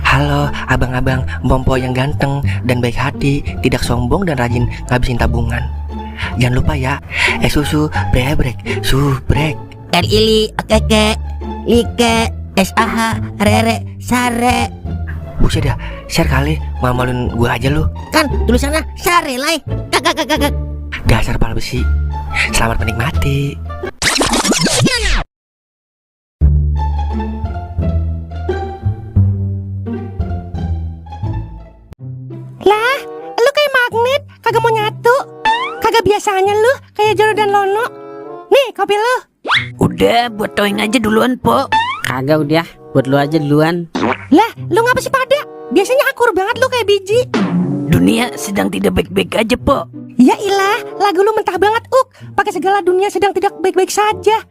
Halo abang-abang Bompo yang ganteng dan baik hati, tidak sombong dan rajin ngabisin tabungan. Jangan lupa ya, susu brebrek, subrek. Ili, okeke, like, SAH, rere, sare. Buset dah, share kali, malu-maluin gua aja lu. Kan tulisannya sare lai. Kakak. Dasar pala besi. Selamat menikmati. Lah, lu kayak magnet, kagak mau nyatu. Kagak biasanya lu kayak Joro dan Lono. Nih, kopi lu. Udah, buat toing aja duluan, Po. Kagak udah, buat lu aja duluan. Lah, lu ngapa sih pada? Biasanya akur banget lu kayak biji. Dunia sedang tidak baik-baik aja, Po. Ya ilah, lagu lu mentah banget, Pakai segala dunia sedang tidak baik-baik saja.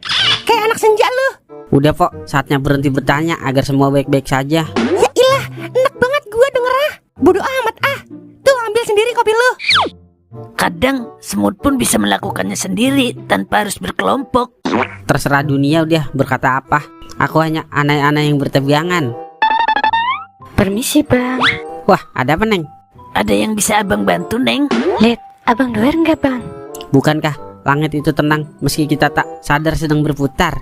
Kayak anak senja lu. Udah Pok, saatnya berhenti bertanya agar semua baik-baik saja. Ya ilah, enak banget gua denger ah. Bodoh amat ah. Tuh, ambil sendiri kopi lu. Kadang semut pun bisa melakukannya sendiri tanpa harus berkelompok. Terserah dunia udah berkata apa. Aku hanya aneh-aneh yang bertegangan. Permisi bang. Wah, ada apa Neng? Ada yang bisa abang bantu, Neng? Lihat, abang doer nggak bang? Bukankah langit itu tenang meski kita tak sadar sedang berputar?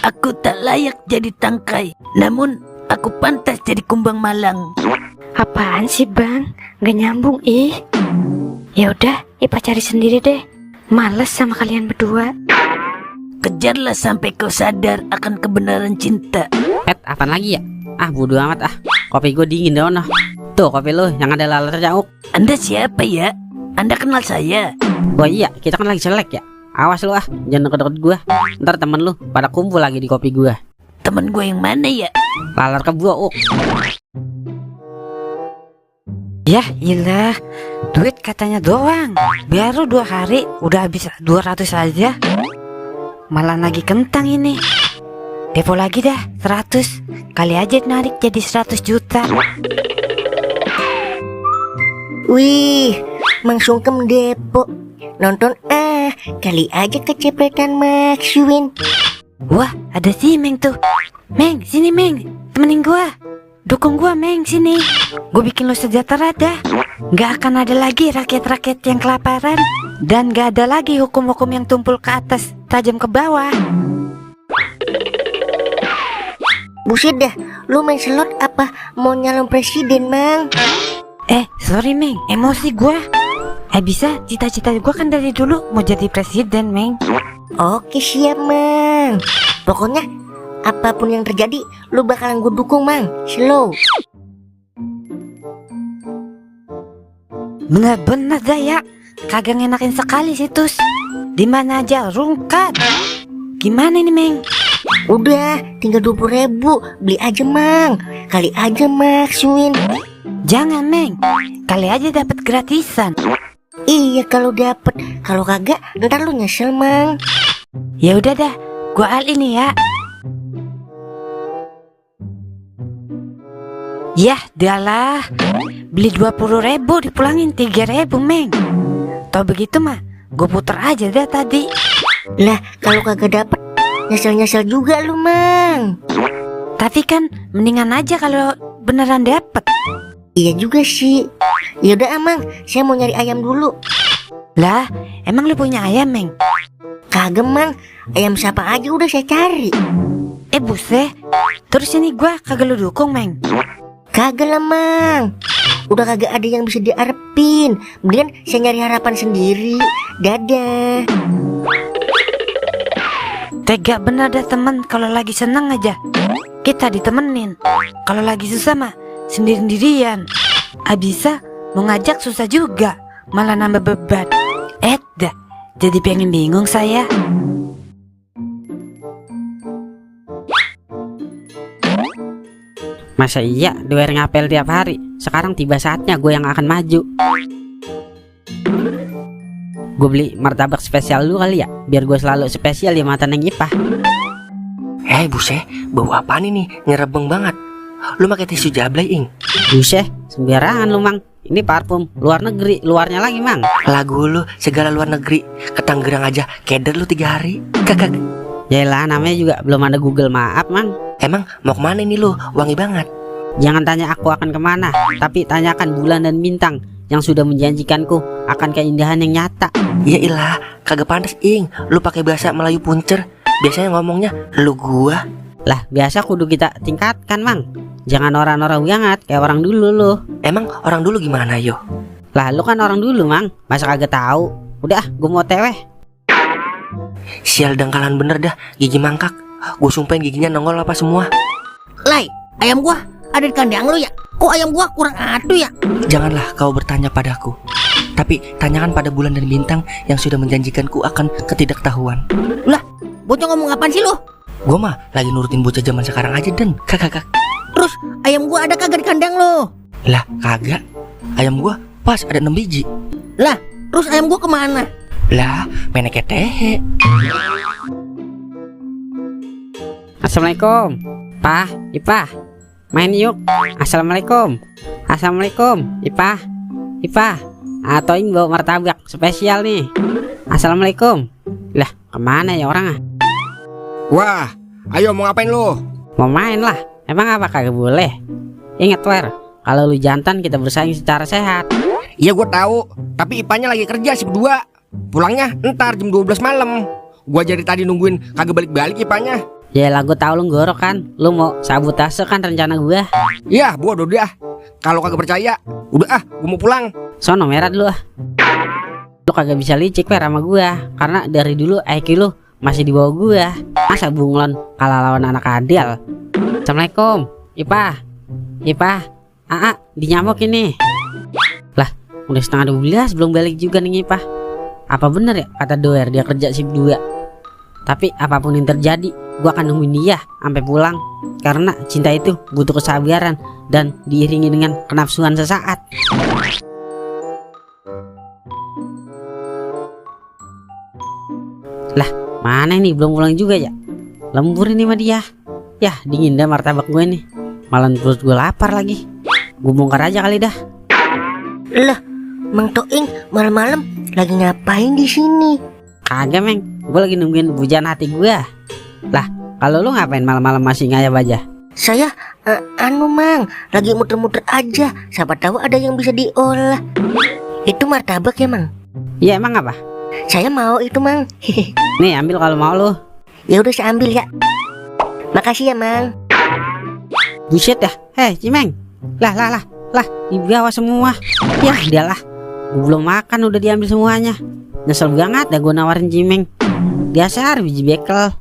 Aku tak layak jadi tangkai, namun aku pantas jadi kumbang malang. Apaan sih bang? Gak nyambung ih. Ya udah, Ipa cari sendiri deh. Males sama kalian berdua. Kejarlah sampai kau sadar akan kebenaran cinta. Apaan lagi ya? Ah, bodo amat ah. Kopi gue dingin dono. Tuh kopi lu yang ada lalernya Anda siapa ya? Anda kenal saya? Wah iya, kita kan lagi selek ya. Awas lu ah, jangan deket-deket gue. Ntar temen lu pada kumpul lagi di kopi gue. Temen gue yang mana ya? Laler kebuah Ya ilah, duit katanya doang. Baru 2 hari udah habis 200 aja. Malah lagi kentang ini. Depo lagi dah 100. Kali aja narik jadi 100 juta. Wih, Mang Sungkem depo. Nonton kali aja kecepretan Maxwin. Wah, ada si Meng tuh. Meng, sini Meng, temenin gua. Dukung gua Meng, sini. Gue bikin lo sejahtera dah. Gak akan ada lagi rakyat-rakyat yang kelaparan. Dan gak ada lagi hukum-hukum yang tumpul ke atas, tajam ke bawah. Buset dah, lu main slot apa mau nyalon presiden, Mang? Sorry Meng, emosi gua. Bisa, cita-cita gua kan dari dulu mau jadi presiden Meng. Oke siap, Mang. Pokoknya apapun yang terjadi, lu bakalan gue dukung, Mang. Slow. Bener-bener dah ya. Kagak ngenakin sekali situs. Dimana aja rungkat. Gimana ini Meng? Udah, tinggal 20.000. Beli aja, Mang. Kali aja Maxwin. Jangan Meng, kali aja dapat gratisan. Iya kalau dapet, kalau kagak ntar lu nyesel, Mang. Ya udah dah, gua al ini ya. Yah, dalah. Beli 20.000 dipulangin 3.000 Meng. Tau begitu mah, gue puter aja dah tadi. Lah, kalau kagak dapet, nyesel-nyesel juga lu, Mang. Tapi kan mendingan aja kalau beneran dapet. Iya juga sih. Yaudah Amang, saya mau nyari ayam dulu. Lah, emang lu punya ayam Meng? Kagak, Mang. Ayam siapa aja udah saya cari. Buset. Terus ini gua kagak lu dukung Meng? Kagak lah, Mang. Udah kagak ada yang bisa diarepin. Mendingan saya nyari harapan sendiri. Dadah. Tega bener dah temen, kalau lagi seneng aja kita ditemenin. Kalau lagi susah mah sendiri-sendirian. Bisa mau ngajak susah juga, malah nambah beban. Dah, jadi pengen bingung saya. Masa iya doer ngapel tiap hari? Sekarang tiba saatnya gue yang akan maju. Gue beli martabak spesial dulu kali ya, biar gue selalu spesial di mata Neng Ipah. Buset, bau apaan ini? Nyerebeng banget. Lu pakai tisu jablay, Ing? Buset, sembarangan lu Mang. Ini parfum luar negeri, luarnya lagi Mang. Lagu lu segala luar negeri. Ke Tangerang aja keder lu 3 hari. Kakak. Yaelah, namanya juga belum ada Google Maap Mang. Emang mau kemana ini lu? Wangi banget. Jangan tanya aku akan kemana, tapi tanyakan bulan dan bintang yang sudah menjanjikanku akan keindahan yang nyata. Ya ilah, kagak pantas ing. Lu pakai bahasa Melayu puncer. Biasanya ngomongnya lu gua. Lah biasa kudu kita tingkatkan mang. Jangan orang-orang banget kayak orang dulu lu. Emang orang dulu gimana yo? Lah lu kan orang dulu mang, masa kagak tahu? Udah, gue mau teweh. Sial dangkalan bener dah, gigi mangkak. Gue sumpahin giginya nongol apa semua. Lai, ayam gua ada di kandang lu ya? Kok ayam gua kurang adu ya? Janganlah kau bertanya padaku, tapi tanyakan pada bulan dan bintang yang sudah menjanjikanku akan ketidaktahuan. Lah, bocah ngomong apaan sih lu? Gue mah lagi nurutin bocah zaman sekarang aja Den. Kagak. Terus ayam gua ada kagak di kandang lu? Lah kagak. Ayam gue pas ada 6 biji. Lah, terus ayam gua kemana? Lah meneke tehe. Assalamualaikum. Pah, Ipah. Main yuk. Assalamualaikum. Assalamualaikum, Ipah. Ipah. Atoing bawa martabak spesial nih. Assalamualaikum. Lah, kemana ya orang? Wah, ayo mau ngapain lu? Mau main lah. Emang apa kagak boleh? Ingat Wer, kalau lu jantan kita bersaing secara sehat. Iya gue tahu, tapi Ipanya lagi kerja shift 2. Pulangnya ntar jam 12 malam. Gua jadi tadi nungguin kagak balik-balik Ipanya. Ya lah gue tahu lu ngorok kan. Lu mau sabotase kan rencana gua. Iya, bodoh dah. Kalau kagak percaya, udah gua mau pulang. Sono merah dulu ah. Lu kagak bisa licik Wer sama gua, karena dari dulu IQ lu masih di bawah gua. Masa bunglon kalah lawan anak adil. Assalamualaikum, Ipah. Ipah, di nyamuk ini. Lah, udah setengah 12 belum balik juga nih Ipah. Apa bener ya kata Doer dia kerja shift 2? Tapi apapun yang terjadi, gua akan nungguin dia sampai pulang. Karena cinta itu butuh kesabaran dan diiringi dengan kenafsuan sesaat. Lah, mana ini belum pulang juga ya? Lembur ini mah dia. Yah, dingin dah martabak gue nih. Malah perut gue lapar lagi. Gue bongkar aja kali dah. Lah, Mang Toing malam-malam lagi ngapain di sini? Kagak Meng, gue lagi nungguin pujaan hati gue. Lah, kalau lu ngapain malam-malam masih ngayap aja? Saya Mang, lagi muter-muter aja. Siapa tahu ada yang bisa diolah. Itu martabak ya Mang? Iya emang apa? Saya mau itu Mang. Nih ambil kalau mau lu. Ya udah saya ambil ya. Makasih ya Mang. Buset dah. Hei Cimeng. Lah dibawa semua. Ya dialah. Gue belum makan udah diambil semuanya. Nyesel banget dah gue nawarin Cimeng. Dasar biji bekel.